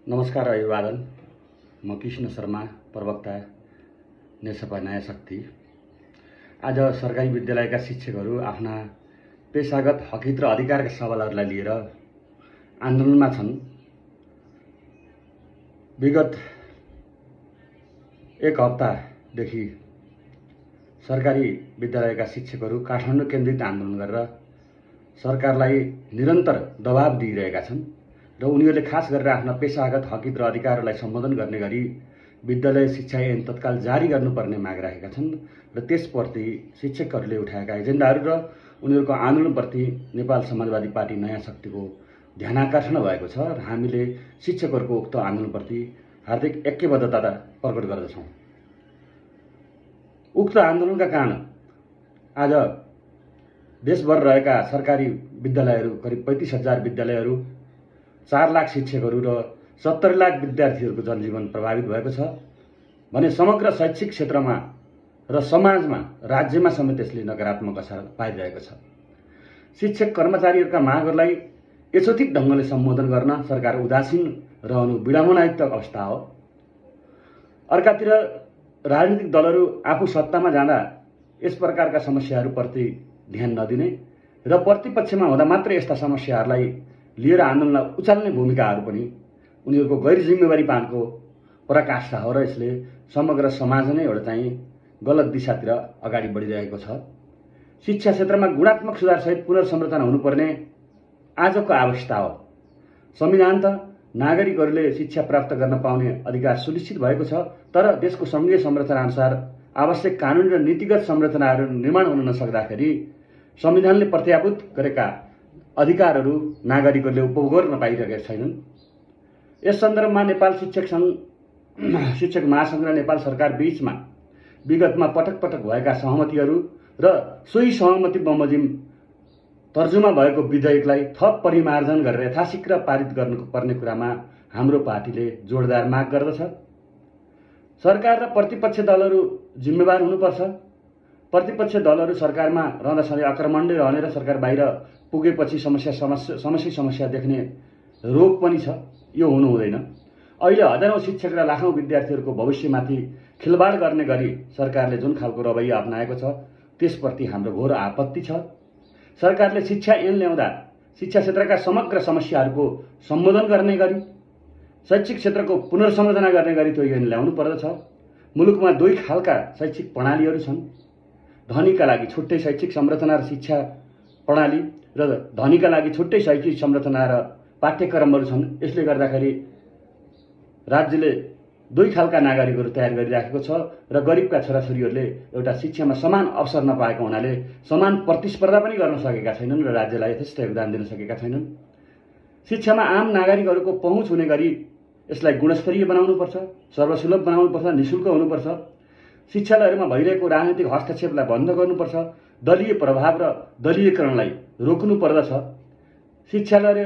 नमस्कार अभिवादन। म कृष्ण शर्मा, प्रवक्ता नेकपा नयाँ शक्ति। आज सरकारी विद्यालयका शिक्षकहरू आफ्ना पेशागत हकित र अधिकारका सवालहरूलाई लिएर आन्दोलनमा छन्। विगत एक हप्तादेखि सरकारी विद्यालयका शिक्षकहरू काठमाडौँ केन्द्रित आन्दोलन गरेर सरकारलाई निरन्तर दबाब दिइरहेका छन् र उनीहरूले खास गरेर आफ्ना पेशागत हकित र अधिकारहरूलाई सम्बोधन गर्ने गरी विद्यालय शिक्षा ऐन तत्काल जारी गर्नुपर्ने माग राखेका छन् र त्यसप्रति शिक्षकहरूले उठाएका एजेन्डाहरू र उनीहरूको आन्दोलनप्रति नेपाल समाजवादी पार्टी नयाँ शक्तिको ध्यानाकर्षण भएको छ र हामीले शिक्षकहरूको उक्त आन्दोलनप्रति हार्दिक ऐक्यबद्धता प्रकट गर्दछौँ। उक्त आन्दोलनका कारण आज देशभर रहेका सरकारी विद्यालयहरू करिब 35,000 विद्यालयहरू, 4 लाख शिक्षकहरू र 70 लाख विद्यार्थीहरूको जनजीवन प्रभावित भएको छ भने समग्र शैक्षिक क्षेत्रमा र समाजमा, राज्यमा समेत यसले नकारात्मक असर पारिरहेको छ। शिक्षक कर्मचारीहरूका मागहरूलाई यथोचित ढङ्गले सम्बोधन गर्न सरकार उदासीन रहनु विडम्बनायुक्त अवस्था हो। अर्कातिर राजनीतिक दलहरू आफू सत्तामा जाँदा यस प्रकारका समस्याहरूप्रति ध्यान नदिने र प्रतिपक्षमा हुँदा मात्र यस्ता समस्याहरूलाई लिएर आन्दोलनलाई उचाल्ने भूमिकाहरू पनि उनीहरूको गैर जिम्मेवारीपनको पराकाष्ठा हो र यसले समग्र समाज नै एउटा चाहिँ गलत दिशातिर अगाडि बढिरहेको छ। शिक्षा क्षेत्रमा गुणात्मक सुधारसहित पुनर्संरचना हुनुपर्ने आजको आवश्यकता हो। संविधान त नागरिकहरूले शिक्षा प्राप्त गर्न पाउने अधिकार सुनिश्चित भएको छ, तर देशको संघीय संरचना अनुसार आवश्यक कानुनी र नीतिगत संरचनाहरू निर्माण हुन नसक्दाखेरि संविधानले प्रत्याभूत गरेका अधिकारहरू नागरिकहरूले उपभोग गर्न पाइरहेका छैनन्। यस सन्दर्भमा नेपाल शिक्षक महासंघ र नेपाल सरकार बीचमा विगतमा पटक पटक भएका सहमतिहरू र सोही सहमति बमोजिम तर्जुमा भएको विधेयकलाई थप परिमार्जन गरेर यथाशीघ्र पारित गर्नुपर्ने कुरामा हाम्रो पार्टीले जोडदार माग गर्दछ। सरकार र प्रतिपक्ष दलहरू जिम्मेवार हुनुपर्छ। प्रतिपक्ष दलहरू सरकारमा रहँदा सधैँ आक्रमणले रहने र सरकार बाहिर पुगेपछि समस्या देख्ने रोग पनि छ। यो हुनु हुँदैन। अहिले हजारौं शिक्षक र लाखौं विद्यार्थीहरूको भविष्यमाथि खिलवाड गर्ने गरी सरकारले जुन खालको रवैया अपनाएको छ त्यसप्रति हाम्रो घोर आपत्ति छ। सरकारले शिक्षा ऐन ल्याउँदा शिक्षा क्षेत्रका समग्र समस्याहरूको सम्बोधन गर्ने गरी शैक्षिक क्षेत्रको पुनर्संरचना गर्ने गरी त्यो ऐन ल्याउनु पर्दछ। मुलुकमा दुई खालका शैक्षिक प्रणालीहरू छन्। धनीका लागि छुट्टै शैक्षिक संरचना र शिक्षा प्रणाली र धनीका लागि छुट्टै शैक्षिक संरचना र पाठ्यक्रमहरू छन्। यसले गर्दाखेरि राज्यले दुई खालका नागरिकहरू तयार गरिराखेको छ र गरिबका छोराछोरीहरूले एउटा शिक्षामा समान अवसर नपाएको हुनाले समान प्रतिस्पर्धा पनि गर्न सकेका छैनन् र राज्यलाई यथेष्ट योगदान दिन सकेका छैनन्। शिक्षामा आम नागरिकहरूको पहुँच हुने गरी यसलाई गुणस्तरीय बनाउनुपर्छ, सर्वसुलभ बनाउनुपर्छ, निःशुल्क हुनुपर्छ। शिक्षालयहरूमा भइरहेको राजनीतिक हस्तक्षेपलाई बन्द गर्नुपर्छ। दलीय प्रभाव र दलीयकरणलाई रोक्नु पर्दछ। शिक्षालाई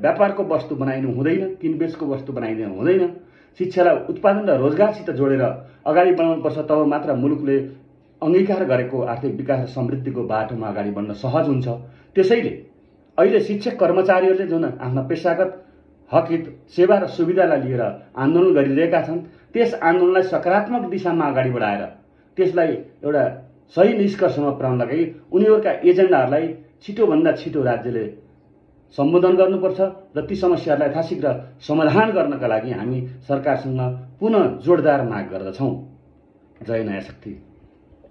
व्यापारको वस्तु बनाइनु हुँदैन, किनबेचको वस्तु बनाइदिनु हुँदैन। शिक्षालाई उत्पादन र रोजगारसित जोडेर अगाडि बढाउनुपर्छ। तब मात्र मुलुकले अंगीकार गरेको आर्थिक विकास र समृद्धिको बाटोमा अगाडि बढ्न सहज हुन्छ। त्यसैले अहिले शिक्षक कर्मचारीहरूले जुन आफ्ना पेशागत हकित, सेवा र सुविधालाई लिएर आन्दोलन गरिरहेका छन् त्यस आन्दोलनलाई सकारात्मक दिशामा अगाडि बढाएर त्यसलाई एउटा सही निष्कर्षमा पुर्याउनका लागि उनीहरूका एजेन्डाहरूलाई छिटोभन्दा छिटो राज्यले सम्बोधन गर्नुपर्छ र ती समस्याहरूलाई यथाशीघ्र समाधान गर्नका लागि हामी सरकारसँग पुनः जोडदार माग गर्दछौँ। जय नयाँ शक्ति।